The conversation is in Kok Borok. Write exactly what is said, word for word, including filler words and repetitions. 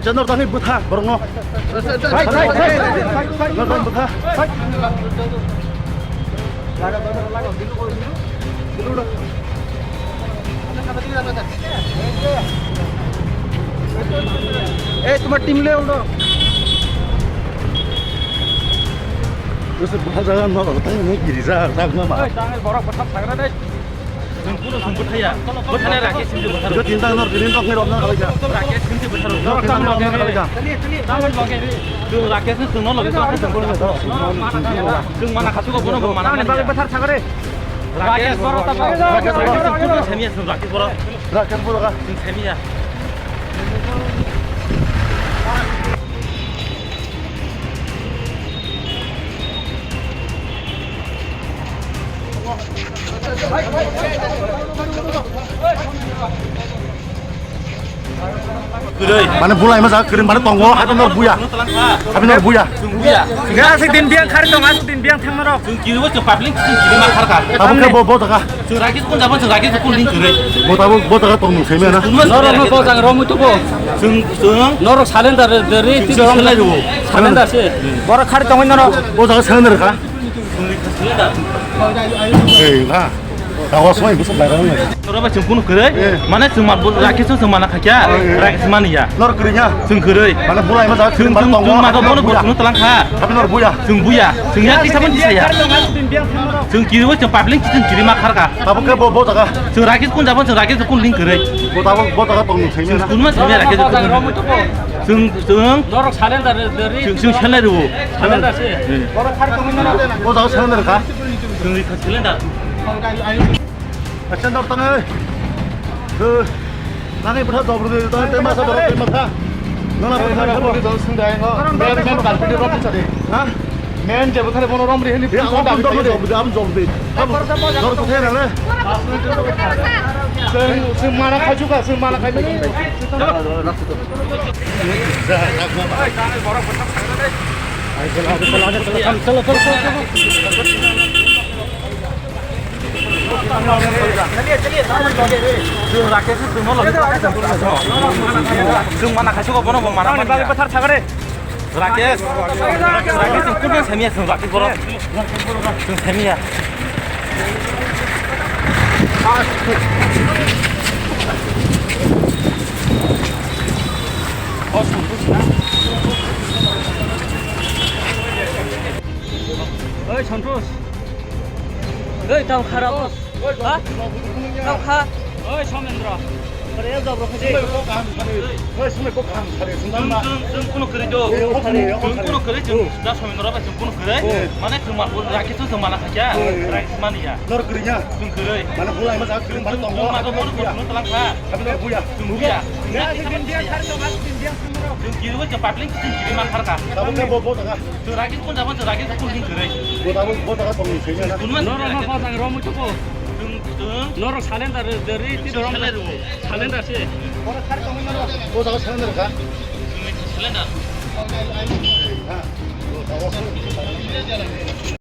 Channel tangwi bwtha borokno. Hai, hai, hai, hai, hai. Nor tang bwtha. Ei, tomar team le uno. Bwtha jaga nor tangwi giri ja, ja ma. Ei, tang borok bwtha sagra dai. Chwng kunu chwng bwthaya. Bwthana Rakesh Singh bwtharo. Bwtha tinta nor tini tok ni rok na kalaija. Rakesh Singh bwtharo. Nor tini rok na kalaija. Chwng Rakesh Singh chwng no logi. Chwng mana khasu ko bono bo mana. Bwthar sagare. Rakesh Boro ta. Rakesh Boro. Chwng kunu samiya chwng Rakesh Boro. Rakesh Boro ka. Chwng samiya. Kwrwi. Mane bulai ma jaga kwrwi, mane tongo, habi nor buya. Habi nor buya. Chwng buya. Asik din biang khari tong, asik din biang thangma rok. Chwng kiriwo chwng public chwng kiri ma kharkha. Abo khe bo, bo jaga. Chwng Rakesh kun jabo, chwng Rakesh kun link kwrwi. Bo tabo, bo jaga tong nung semi na. Norok no bo jaga romwi tubo. Chwng, chwng. Norok salendar de ri, ti chwng dorong salai rwo. Salendar se. Borok khari tongwi norok. Bo jaga salendar kha. Ei, na. Tawa soi, busuk bai rang. Noro ba chwng kunu kwrwi. Eh. Mane chwng ma Rakesh chwng mana khakya. Eh, eh. Rakesh mani ya. Nor kwrwi ya. Chwng kwrwi. Mane bulai ma jaga chwng, chwng, chwng ma bono bo kunu talang kha. Tapi nor buya. Chwng buya. Chwng ya kisa ban kisa ya. Chwng kiriwo chwng public chwng kiri ma kharkha. Abo khe bo, bo jaga. Chwng Rakesh kun jabo chwng Rakesh kun link kwrwi. Bo tabo, bo jaga tong nung semi na. Kun ma semi Rakesh. Chwng, chwng. Norok salendar de ri. Chwng, chwng salai rwo. Salendar se. Hmm. Borok khari tongwi norok. Bo jaga salendar kha. Chwng ri kha cylinder. Action dok tang ai. He. Nani bwtha dok bwtha dok tei masa borok tei masa. Nana bwtha dok bwtha dok sing dai ngo. Men men kalpiti rok ni sadi. Ha? Men je bwtha bono rom ri hini. Ya, am dok bwtha dok bwtha am dok bwtha. Dok bwtha na le. Sing sing mana khai chuka sing mana khai. Chalo, chalo, chalo, chalo. Chwng Rakesh chwng no logi. Chwng mana khaisuk bono bo mana mani bagwi bwthar sagare. Rakesh. Rakesh chwng kunu samiya chwng Rakesh borok. Chwng samiya. Oi, Santosh. Oi, tamo kha rok. Ha? Tamo kha. Oi, Somendra. Ore, jabra kha. Sumai kok kaham sari. Oi, sumai kok kaham sari. Sumai ma. Chwng, chwng, chwng kuno kwrwi do. Chwng kuno kwrwi, chwng da Somendra bai chwng kuno kwrwi. Mane chwng ma, Rakesh chwng mana kha kya? Rakesh mani ya. Nor kwrwi ya. Chwng kwrwi. Mane bulai ma jak kwrwi mane tongo. Chwng ma to bono kuno talang kha. Abi nor buya. Chwng buya. Ya, din dia khar to mas din dia. Chwng kiri wa chwng public chwng kiri ma khar kha. Tabuk khe bo, bo tanga. Chwng Rakesh kun jabo, chwng Rakesh kun link kwrwi. Bo tabuk bo tanga tong ni senya na. Norok ma bo tang rom tu bo. Chwng, chwng. Norok salendar de ri ti dorong. Salendar se. Bo jaga salendar kha. Salendar. Ha.